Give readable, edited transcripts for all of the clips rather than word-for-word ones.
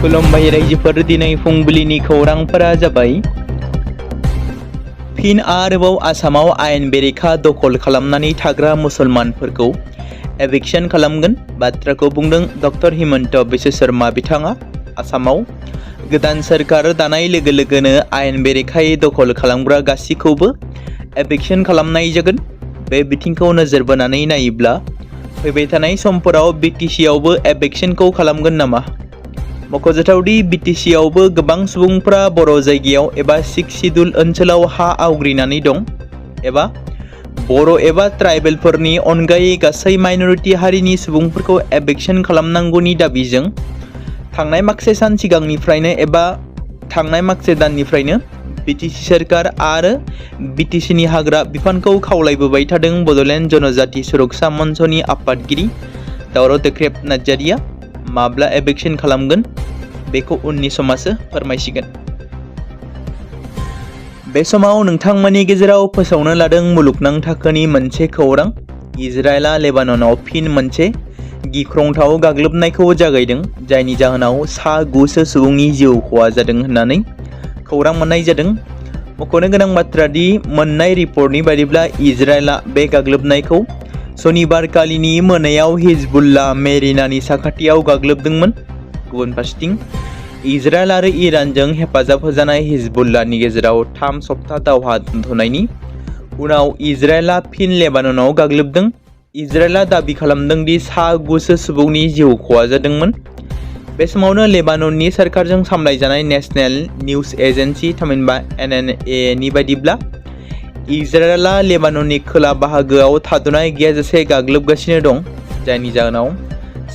खुलुमबाय रायजोफोर, दिनै फुंबिलिनि खौरांफोरा जाबाय। फिन आरोबाव आसामाव आयेन बेरेखा दखल खालामनानै थाग्रा मुसलमानफोरखौ एविक्शन खालामगोन बाथ्राखौ बुंदों डक्टर हिमन्त बिश्व शर्मा बिथाङा। आसामाव गोदान सोरखार दानाय लोगो लोगोनो आयेन बेरेखायै दखल खालामग्रा गासिखौबो एविक्शन खालामनाय जागोन। बे बिथिंखौ नोजोर बोनानै नायोब्ला फैबाय थानाय समफोराव बिटिसिआवबो एविक्शनखौ खालामगोन नामा? मख'जाथावदि बिटिसिआवबो गोबां सुबुंफ्रा बर' जायगायाव एबा 6 शिड्युल ओनसोलाव हा आवग्रिनानै दं एबा बर' एबा ट्राइबेलफोरनि अनगायै गासै माइनरिटि हारिनि सुबुंफोरखौ एविक्शन खालामनांगौनि दाबिजों थांनाय माखासे सान सिगांनिफ्रायनो एबा थांनाय माखासे दाननिफ्रायनो बिटिसि सोरखार आरो बिटिसिनि हाग्रा बिफानखौ खावलायबोबाय थादों बड'लेण्ड जनजाति सुरक्षा मन्चनि आफादगिरि बोदो क्रिएटर नार्जारिया। माब्ला एविक्शन खालामगोन बेखौ उननि समासो फोरमायसिगोन। बे समाव नोंथांमोननि गेजेराव फोसावनो लादों मुलुगनां थाखोनि मोनसे खौरां। इजराइलआ लेबाननाव फिन मोनसे गिख्रंथाव गाग्लोबनायखौ जागायदों, जायनि जाहोनाव सा 9 सुबुंनि जिउ खहा जादों होननानै खौरां मोननाय जादों। मख'नो गोनां बाथ्रा दि मोननाय रिपर्टनि बायदिब्ला इजराइलआ बे गाग्लोबनायखौ सनिबार खालिनि मोनायाव हिजबुल्लाह मेरिनानि साखाथियाव गाग्लोबदोंमोन। गुबुन फारसेथिं इजराइल आरो इरानजों हेफाजाब होजानाय हिजबुल्लाहनि गेजेराव 3 सप्ता दावहा दोनथ'नायनि उनाव इजराइलआ फिन लेबाननाव गाग्लोबदों। इजराइलआ दाबि खालामदों दि सा 9 सुबुंनि जिउ खहा जादोंमोन। बे समावनो लेबानननि सोरखारजों सामलायजानाय नेशनेल निउज एजेन्सि थामहिनबा NNA नि बायदिब्ला इजराइलआ लेबानननि खोला बाहागोआव थाद'नाय गैयाजासे गाग्लोबगासिनो दं, जायनि जाहोनाव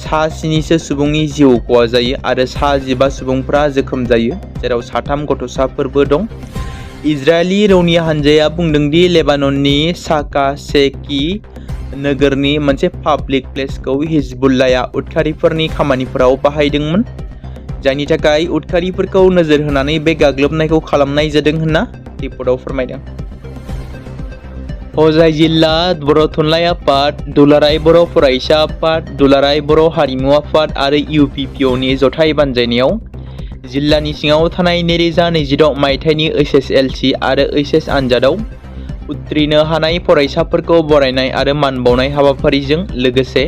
सा 7 सुबुंनि जिउ खहा जायो आरो सा 15 सुबुंफ्रा जोखोम जायो, जेराव 3 गथ'साफोरबो दं। इजरायली रौनिया हानजाया बुंदों दि लेबानननि साका सेकी नोगोरनि मोनसे पाब्लिक प्लेसखौ हिजबुल्लाहआ उदखारिफोरनि खामानिफोराव बाहायदोंमोन, जायनि थाखाय उदखारिफोरखौ नोजोर होनानै बे गाग्लोबनायखौ खालामनाय जादों होनना रिपर्टआव फोरमायदों। हजाय जिल्ला बर' थुनलाइ आफाद, दुलाराय बर' फरायसा आफाद, दुलाराय बर' हारिमु आफाद आरो UPPOनि जथाय बानजायनायाव जिल्लानि सिङाव थानाय 2026 मायथाइनि HSLC आरो HS आनजादाव उथ्रिनो हानाय फरायसाफोरखौ बरायनाय आरो मान बावनाय हाबाफारिजों लोगोसे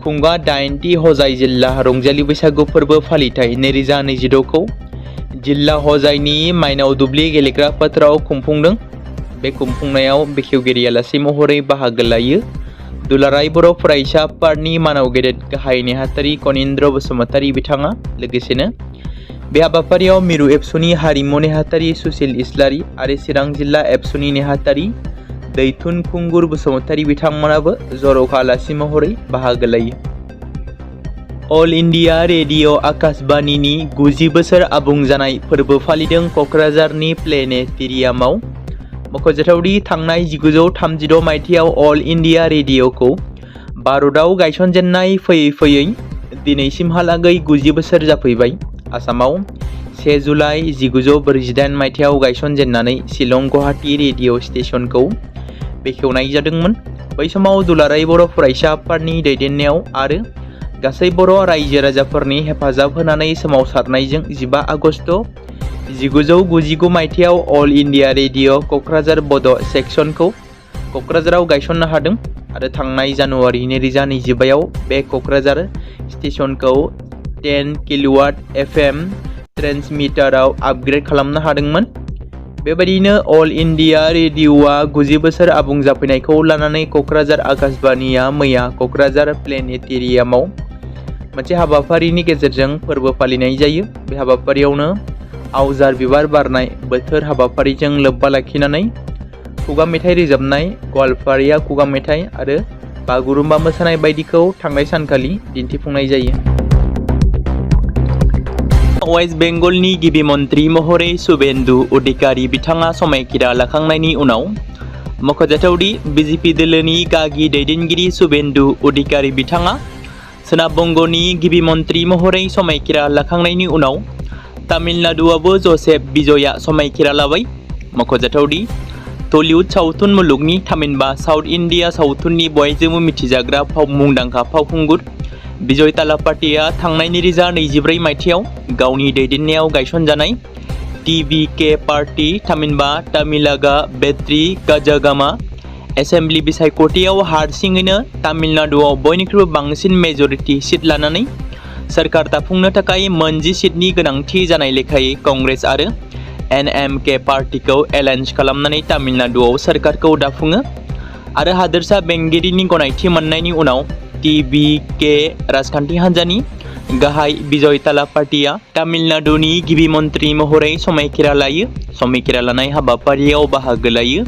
खुंगा 8थि हजाय जिल्ला रंजालि बैसागु फोरबो फालिथाय 2026 खौ जिल्ला हजायनि माइनाव दुब्लि गेलेग्रा फोथाराव खुंफुंदों। बे खुंफुंनायाव बेखेवगिरि आलासि महरै बाहागो लायो दुलाराय बर' फरायसा आफादनि मानाव गेदेर गाहाय नेहाथारि कनिन्द्र बसुमतारी बिथाङा। लोगोसेनो बे हाबाफारियाव मिरु एबसुनि हारिमु नेहाथारि सुसिल इस्लारि आरो चिरां जिल्ला एबसुनि नेहाथारि दैथुन खुंगुर बसुमतारी बिथांमोनाबो जर'खा आलासि महरै बाहागो लायो। अल इन्डिया रेडिअ आकाशबाणीनि 90 बोसोर आबुं जानाय फोरबो फालिदों क'क्राझारनि प्लेनेटेरियामाव। मख'जाथावदि थांनाय 1932 मायथाइयाव अल इन्डिया रेडिअखौ भारतआव गायसनजेननाय फैयै फैयै दिनैसिमहालागै 90 बोसोर जाफैबाय। आसामाव 1 जुलाइ 1948 मायथाइयाव गायसनजेननानै शिलं गुवाहाटी रेडिअ स्टेशनखौ बेखेवनाय जादोंमोन। बै समाव दुलाराय बर' फरायसा आफादनि दैदेननायाव आरो गासै बर' रायजो राजाफोरनि हेफाजाब होनानै सोमावसारनायजों 15 आगस्ट 1999 मायथाइयाव अल इन्डिया रेडिअ क'क्राझार बड' सेक्सनखौ क'क्राझाराव गायसननो हादों आरो थांनाय जानुवारि 2025आव बे क'क्राझार स्टेशनखौ 10 किल'वाट FM ट्रेन्समिटाराव आपग्रेड खालामनो हादोंमोन। बेबायदिनो अल इन्डिया रेडिअआ 90 बोसोर आबुं जाफैनायखौ लानानै क'क्राझार आकाशबाणीया मैया क'क्राझार प्लेनेटेरियामाव मोनसे हाबाफारिनि गेजेरजों फोरबो फालिनाय जायो। बे हाबाफारियावनो आवजार बिबार बारनाय बोथोर हाबाफारिजों लोब्बा लाखिनानै खुगा मेथाइ रोजाबनाय, गवालपारिया खुगा मेथाइ आरो बागुरुम्बा मोसानाय बायदिखौ थांनाय सानखालि दिन्थिफुंनाय जायो। वेस्ट बेंगलनि गिबि मन्त्रि महरै शुभेन्दु अधिकारी बिथाङा समायखिरा लाखांनायनि उनाव मख'जाथावदि BJP दोलोनि गागि दैदेनगिरि शुभेन्दु अधिकारी बिथाङा सोनाब बंगनि गिबि मन्त्रि महरै समायखिरा लाखांनायनि उनाव तामिलनाडुआवबो जसेफ बिजयआ समायखिरा लाबाय। मख'जाथावदि टलिउड सावथुन मुलुगनि थामहिनबा साउथ इन्डिया सावथुननि बयजोंबो मिथिजाग्रा मुंदांखा फावखुंगुर बिजय ताला पार्टीआ थांनाय 2024 मायथाइयाव गावनि दैदेननायाव गायसनजानाय TVK पार्टी थामहिनबा तामिलागा बेट्री काजागामा एसेम्बलि बिसायख'थियाव हारसिङैनो तामिलनाडुआव बयनिख्रुइबो बांसिन मेजरिटि सिट लानानै सरकार दाफुंनो थाखाय 10 सिटनि गोनांथि जानाय लेखायै कंग्रेस आरो NMK पार्टीखौ एलायन्स खालामनानै तामिलनाडुआव सरकारखौ दाफुङो आरो हादोरसा बेंगिरिनि गनायथि मोननायनि उनाव TVK राजखान्थि हान्जानि गाहाय बिजय ताला पार्टीआ तामिलनाडुनि गिबि मन्त्रि महरै समायखिरा लायो। समायखिरा लानाय हाबाफारियाव बाहागो लायो।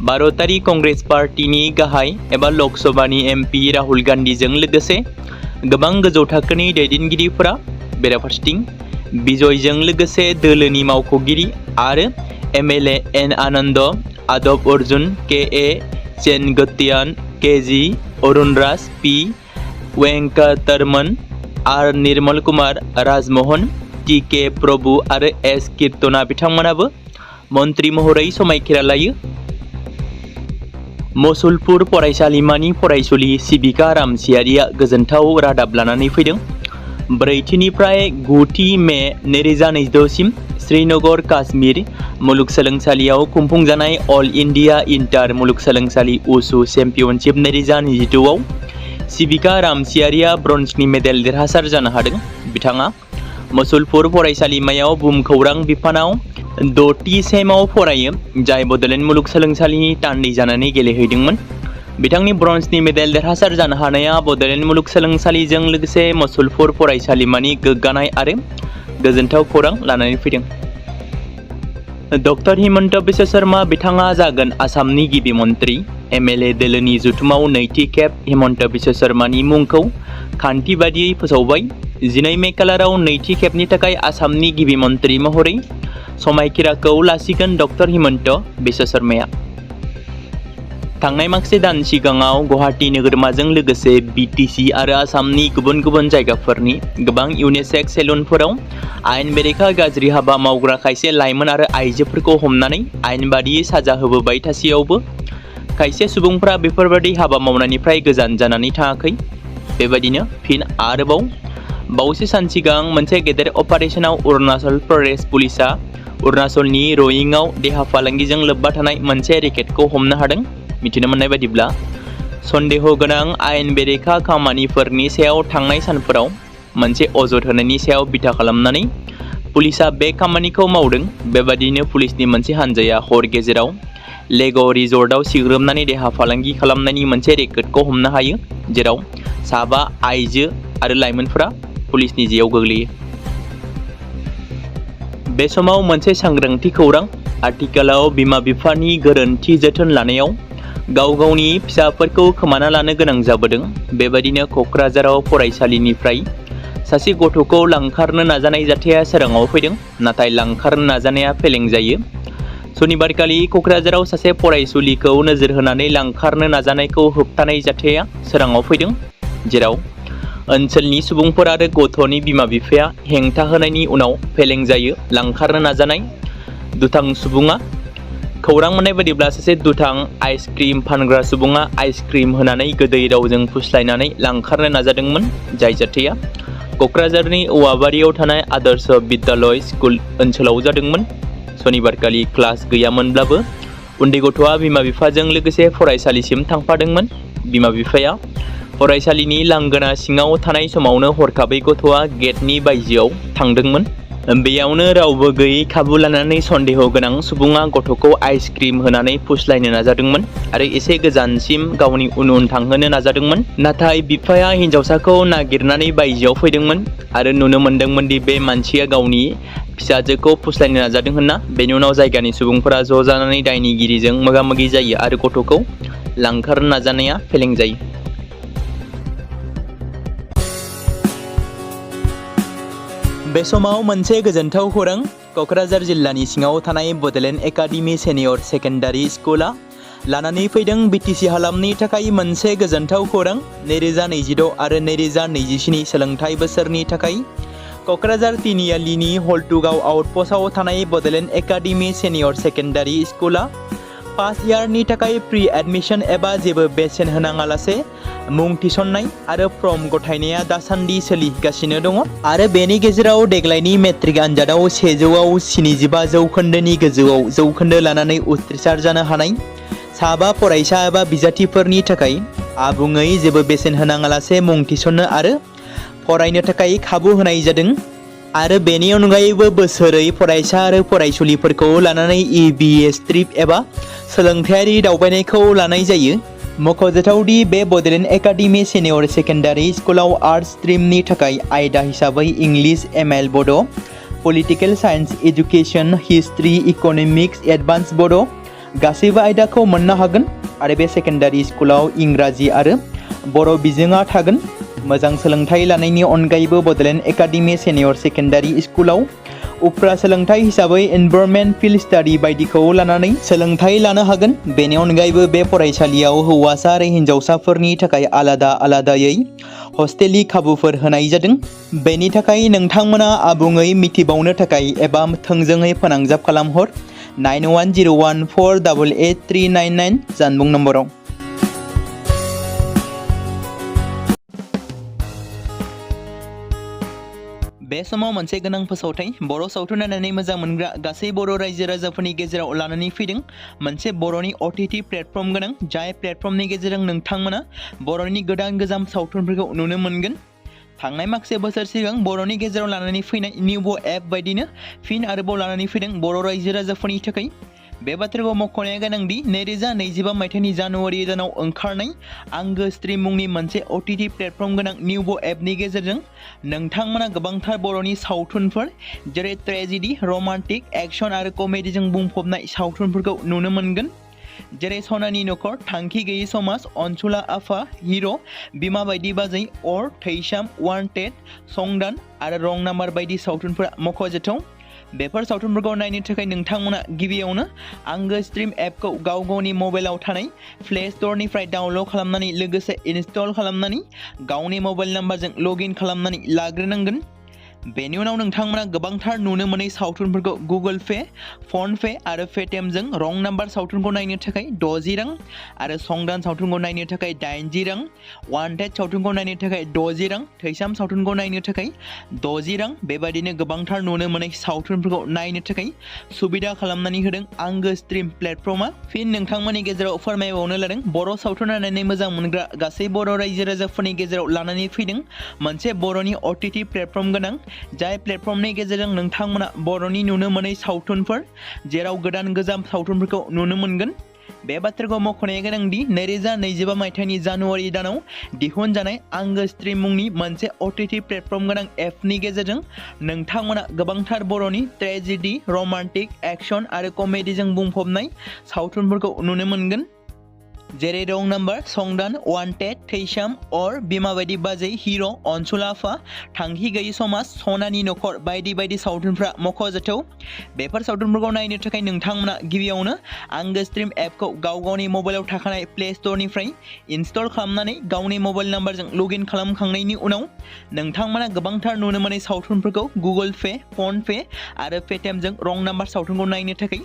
भारतारि कंग्रेस पार्टीनि गाहाय एबा लकसभानि MP राहुल गान्धीजों लोगोसे गोबां गोजौ थाखोनि दैदेनगिरिफोरा बेराफारसेथिं बिजयजों लोगोसे दोलोनि मावख'गिरि आरो MLA N आनन्द आदब Arjun KA चेनगत्यान KG Arunraj P Venkataraman R Nirmal Kumar Rajmohan TK प्रभु आरो S कीर्तना बिथांमोनाबो मन्त्रि महरै समायखिरा लायो। मसुलपुर फरायसालिमानि फरायसुलि सिबिका रामसियारिया गोजोनथाव रादाब लानानै फैदों। 4थिनिफ्राय 9थि मे 2022 सिम श्रीनगर काश्मीर मुलुगसोलोंसालियाव खुंफुंजानाय अल इन्डिया इन्टार मुलुगसोलोंसालि उसु चेम्पियनशिप 2022 आव सिबिका रामसियारिया ब्रन्जनि मेडेल देरहासार जानो हादों। बिथाङा मसुलपुर फरायसालिमायाव बुहुमखौरां बिफानाव 6थि सेमाव फरायो, जाय बड'लेण्ड मुलुगसोलोंसालिनि तान्दै जानानै गेलेहैदोंमोन। बिथांनि ब्रन्जनि मेडेल देरहासार जानो हानाया बड'लेण्ड मुलुगसोलोंसालिजों लोगोसे मसुलपुर फरायसालिमानि गोग्गानाय आरो गोजोनथाव खौरां लानानै फैदों। डक्टर हिमन्त बिश्व शर्मा बिथाङा जागोन आसामनि गिबि मन्त्रि। MLA दोलोनि जथुमाव नैथि खेब हिमन्त बिश्व शर्मानि मुंखौ खान्थि बादियै फोसावबाय। 12 मे खालाराव नैथि खेबनि थाखाय आसामनि गिबि मन्त्रि महरै समायखिराखौ लासिगोन डक्टर हिमन्त बिश्व शर्माया। थांनाय माखासे दान सिगाङाव गुवाहाटी नोगोरमाजों लोगोसे BTC आरो आसामनि गुबुन गुबुन जायगाफोरनि गोबां यूनिसेक्स सेलुनफोराव आयेन बेरेखा गाज्रि हाबा मावग्रा खायसे लाइमोन आरो आइजोफोरखौ हमनानै आयेन बादियै साजा होबोबाय थासेयावबो खायसे सुबुंफोरा बेफोरबायदि हाबा मावनायनिफ्राय गोजान जानानै थाङाखै। बेबायदिनो फिन आरोबाव बावैसो सान सिगां मोनसे गेदेर अपारेशनाव अरुणाचल प्रदेश पुलिसआ अरुणाचलनि रयिंआव देहा फालांगिजों लोब्बा थानाय मोनसे रेकेटखौ हमनो हादों। मिथिनो मोननाय बायदिब्ला सन्देह गोनां आयेन बेरेखा खामानिफोरनि सायाव थांनाय सानफोराव मोनसे अजद होनायनि सायाव बिथा खालामनानै पुलिसआ बे खामानिखौ मावदों। बेबादिनो पुलिसनि मोनसे हानजाया हर गेजेराव लेग' रिजर्टआव सिग्रोमनानै देहा फालांगि खालामनायनि मोनसे रेकेटखौ हमनो हायो, जेराव 7 आइजो आरो लाइमोनफोरा पुलिसनि जेयाव गोग्लैयो। बे समाव मोनसे सांग्रांथि खौरां। आथिखालाव बिमा बिफानि गोरोन्थि जोथोन लानायाव गाव गावनि फिसाफोरखौ खोमाना लानो गोनां जाबोदों। बेबायदिनो क'क्राझाराव फरायसालिनिफ्राय सासे गथ'खौ लांखारनो नाजानाय जाथाया सोराङाव फैदों, नाथाय लांखारनो नाजानाया फेलें जायो। सनिबारखालि क'क्राझाराव सासे फरायसुलिखौ नोजोर होनानै लांखारनो नाजानायखौ होबथानाय जाथाया सोराङाव फैदों, जेराव ओनसोलनि सुबुंफोर आरो गथ'नि बिमा बिफाया हेंथा होनायनि उनाव फेलें जायो लांखारनो नाजानाय। दुथां सुबुङा खौरां मोननाय बायदिब्ला सासे दुथां आइसक्रिम फानग्रा सुबुङा आइसक्रिम होनानै गोदै रावजों फुस्लायनानै लांखारनो नाजादोंमोन, जाय जाथाया क'क्राझारनि औवाबारियाव थानाय आदर्श बिद्यालय स्कुल ओनसोलाव जादोंमोन। सनिबारखालि क्लास गैयामोनब्लाबो उन्दै गथ'आ बिमा बिफाजों लोगोसे फरायसालिसिम थांफादोंमोन। बिमा बिफाया फरायसालिनि लांगोना सिङाव थानाय समावनो हरखाबै गथ'आ गेटनि बायजोआव थांदोंमोन। बेयावनो रावबो गैयै खाबु लानानै सन्देह गोनां सुबुङा गथ'खौ आइसक्रिम होनानै फुस्लायनो नाजादोंमोन आरो एसे गोजानसिम गावनि उन थांहोनो नाजादोंमोन। नाथाय बिफाया हिन्जावसाखौ नागिरनानै बायजोआव फैदोंमोन आरो नुनो मोन्दोंमोन दि बे मानसिया गावनि फिसाजोखौ फुस्लायनो नाजादों होनना। बेनि उनाव जायगानि सुबुंफोरा ज' जानानै दायनिगिरिजों मोगा-मोगि जायो आरो गथ'खौ लांखारनो नाजानाया फेलें जायो। बे समाव मोनसे गोजोनथाव खौरां। क'क्राझार जिल्लानि सिङाव थानाय बड'लेण्ड एकाडेमि सेनियर सेकेन्डारि स्कुला लानानै फैदों BTC हालामनि थाखाय मोनसे गोजोनथाव खौरां। 2026 आरो 2027 सोलोंथाइ बोसोरनि थाखाय क'क्राझार तिनिआलिनि हल्टुगाव आउटपस्टआव थानाय बड'लेण्ड एकाडेमि सेनियर सेकेन्डारि स्कुला पास इयारनि थाखाय प्रि एडमिशन एबा जेबो बेसेन होनाङालासे मुं थिसननाय आरो फर्म गथायनाया दासान्दि सोलिगासिनो दङ आरो बेनि गेजेराव देग्लायनि मेट्रिक आनजादाव 100आव 75 जौखोन्दोनि गोजौआव जौखोन्दो लानानै उथ्रिसार जानो हानाय साबा फरायसा एबा बिजाथिफोरनि थाखाय आबुङै जेबो बेसेन होनाङालासे मुं थिसननो आरो फरायनो थाखाय खाबु होनाय जादों आरो बेनि अनगायैबो बोसोरै फरायसा आरो फरायसुलिफोरखौ लानानै EBS ट्रिप एबा सोलोंथायारि दावबायनायखौ लानाय जायो। मख'जाथावदि बे बड'लेण्ड एकाडेमि सिनियर सेकेन्डारि स्कुलाव आर्ट्स स्ट्रिमनि थाखाय आयदा हिसाबै इंलिश ML बड', political science education, history, economics, advance बड' गासैबो आयदाखौ मोननो हागोन आरो बे सेकेन्डारि स्कुलाव इंराजि आरो बर' बिजोङा थागोन। मोजां सोलोंथाइ लानायनि अनगायैबो बड'लेण्ड एकाडेमि सिनियर सेकेन्डारि स्कुलाव उफ्रा सोलोंथाइ हिसाबै एनभायरनमेन्ट फिल्ड स्टाडि बायदिखौ लानानै सोलोंथाइ लानो हागोन। बेनि अनगायैबो बे फरायसालियाव हौवासा आरो हिन्जावसाफोरनि थाखाय आलादा आलादायै हस्टेलनि खाबुफोर होनाय जादों। बेनि थाखाय नोंथांमोना आबुङै मिथिबावनो थाखाय एबा थोंजोङै फोनांजाब खालामहर 9101488399 जानबुं नम्बराव। बे समाव मोनसे गोनां फोसावथाय बर' सावथुन नायनानै मोजां मोनग्रा गासै बर' रायजो राजाफोरनि गेजेराव लानानै फैदों मोनसे बर'नि OTT प्लेटफर्म गोनां जाय प्लेटफर्मनि गेजेरजों नोंथांमोना बर'नि गोदान गोजाम सावथुनफोरखौ नुनो मोनगोन। थांनाय माखासे बोसोर सिगां बर'नि गेजेराव लानानै फैनाय निउबो एप बायदिनो फिन आरोबाव लानानै फैदों बर' रायजो राजाफोरनि थाखाय। बे बाथ्राखौ मख'नाया गोनांदि 2025 मायथाइनि जानुवारि दानाव ओंखारनाय आंगो स्ट्रिम मुंनि मोनसे OTT प्लेटफर्म गोनां निउबो एपनि गेजेरजों नोंथांमोना गोबांथार बर'नि सावथुनफोर जेरै ट्रेजेडि, रमान्टिक, एक्शन आरो कमेडिजों बुंफबनाय सावथुनफोरखौ नुनो मोनगोन। जेरै सनानि नखर, थांखि गैयै समाज, अनसुला आफा, हिर', बिमा बायदि बाजै, अर, थैसाम, वान्टेड, संदान आरो रं नाम्बार बायदि सावथुनफोरा मख'जाथाव। बेफोर सावथुनफोरखौ नायनो थाखाय नोंथांमोना गिबियावनो आंगो स्ट्रिम एपखौ गाव गावनि मबाइलाव थानाय प्ले स्ट'रनिफ्राय डाउनल'ड खालामनानै लोगोसे इनस्टल खालामनानै गावनि मबाइल नाम्बारजों लगइन खालामनानै लाग्रोनांगोन। बेनि उनाव नोंथांमोना गोबांथार नुनो मोनै सावथुनफोरखौ गुगोल पे, फन पे आरो पेटिएमजों रं नाम्बार सावथुनखौ नायनो थाखाय 60 रां आरो संदान सावथुनखौ नायनो थाखाय 80 रां, वान्टेड सावथुनखौ नायनो थाखाय 60 रां, थैसाम सावथुनखौ नायनो थाखाय 60 रां बेबायदिनो गोबांथार नुनो मोनै सावथुनफोरखौ नायनो थाखाय सुबिदा खालामनानै होदों आंगो स्ट्रिम प्लेटफर्मा। फिन नोंथांमोननि गेजेराव फोरमायबावनो लादों बर' सावथुन नायनानै मोजां मोनग्रा गासै बर' रायजो राजाफोरनि गेजेराव लानानै फैदों मोनसे बर'नि OTT प्लेटफर्म गोनां जाय प्लेटफर्मनि गेजेरजों नोंथांमोना बर'नि नुनो मोनै सावथुनफोर जेराव गोदान गोजाम सावथुनफोरखौ नुनो मोनगोन। बे बाथ्राखौ मख'नाया गोनांदि 2025 मायथाइनि जानुवारि दानाव दिहुनजानाय आंगो स्ट्रिम मुंनि मोनसे OTT प्लेटफर्म गोनां एपनि गेजेरजों नोंथांमोना गोबांथार बर'नि ट्रेजेडि, रमान्टिक, एक्शन आरो कमेडिजों बुंफबनाय सावथुनफोरखौ नुनो मोनगोन। जेरै रं नाम्बार, संदान, वान्टेड, थैसाम, अर, बिमा बायदि बाजै, हिर', अनसुला आफा, थांखि गैयै समाज, सनानि नखर बायदि बायदि सावथुनफ्रा मख'जाथाव। बेफोर सावथुनफोरखौ नायनो थाखाय नोंथांमोना गिबियावनो आंगो स्ट्रिम एपखौ गाव गावनि मबाइलाव थाखानाय प्ले स्ट'रनिफ्राय इनस्टल खालामनानै गावनि मबाइल नाम्बारजों लगइन खालामखांनायनि उनाव नोंथांमोना गोबांथार नुनो मोनै सावथुनफोरखौ गुगोल पे, फन पे आरो पेटिएमजों रं नाम्बार सावथुनखौ नायनो थाखाय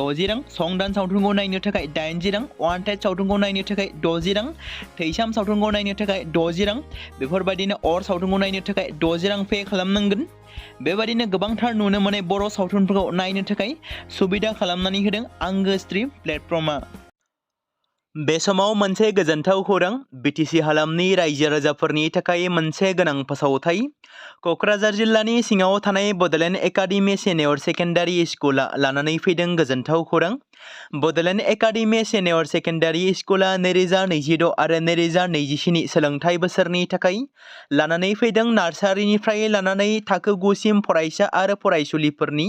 60 रां, संदान सावथुनखौ नायनो थाखाय 80 रां, वान्टेड सावथुनखौ नायनो थाखाय 60 रां, थैसाम सावथुनखौ नायनो थाखाय 60 रां बेफोरबायदिनो अर सावथुनखौ नायनो थाखाय 60 रां पे खालामनांगोन। बेबायदिनो गोबांथार नुनो मोनै बर' सावथुनफोरखौ नायनो थाखाय सुबिदा खालामनानै होदों आंगो स्ट्रिम प्लेटफर्मा। बे समाव मोनसे गोजोनथाव खौरां BTC हालामनि रायजो राजाफोरनि थाखाय मोनसे गोनां फोसावथाय। क'क्राझार जिल्लानि सिङाव थानाय बड'लेण्ड एकाडेमि सिनियर सेकेन्डारि स्कुला लानानै फैदों गोजोनथाव खौरां। बड'लेण्ड एकाडेमि सिनियर सेकेन्डारि स्कुला 2026 आरो 2027 सोलोंथाइ बोसोरनि थाखाय लानानै फैदों नार्सारिनिफ्राय लानानै थाखो 9 सिम फरायसा आरो फरायसुलिफोरनि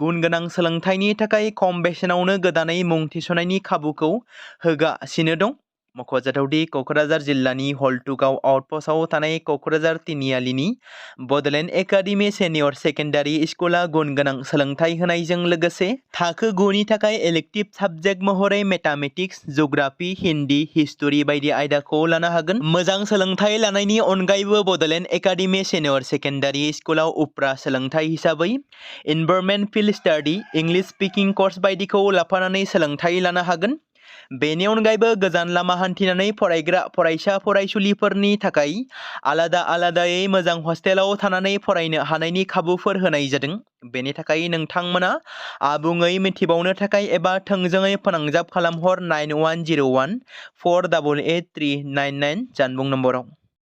गुन गोनां सोलोंथाइनि थाखाय खम बेसेनावनो गोदानै मुं थिसननायनि खाबुखौ होगासिनो दं। मख'जाथावदि क'क्राझार जिल्लानि हल्टुगाव आउटपस्टआव थानाय क'क्राझार तिनिआलिनि बड'लेण्ड एकाडेमि सेनियर सेकेन्डारि स्कुला गुन गोनां सोलोंथाइ होनायजों लोगोसे थाखो 9 नि थाखाय इलेक्टिभ साबजेक्ट महरै मेथामेटिक्स, जिअ'ग्राफि, हिन्दी, हिस्टरि बायदि आयदाखौ लानो हागोन। मोजां सोलोंथाइ लानायनि अनगायैबो बड'लेण्ड एकाडेमि सेनियर सेकेन्डारि स्कुलाव उफ्रा सोलोंथाइ हिसाबै environment field study, English speaking course बायदिखौ लाफानानै सोलोंथाइ लानो हागोन। बेनि अनगायैबो गोजान लामा हान्थिनानै फरायग्रा फरायसा फरायसुलिफोरनि थाखाय आलादायै मोजां हस्टेलाव थानानै फरायनो हानायनि खाबुफोर होनाय जादों। बेनि थाखाय नोंथांमोना आबुङै मिथिबावनो थाखाय एबा थोंजोङै फोनांजाब खालामहर 9101 488 399 जानबुं नम्बराव।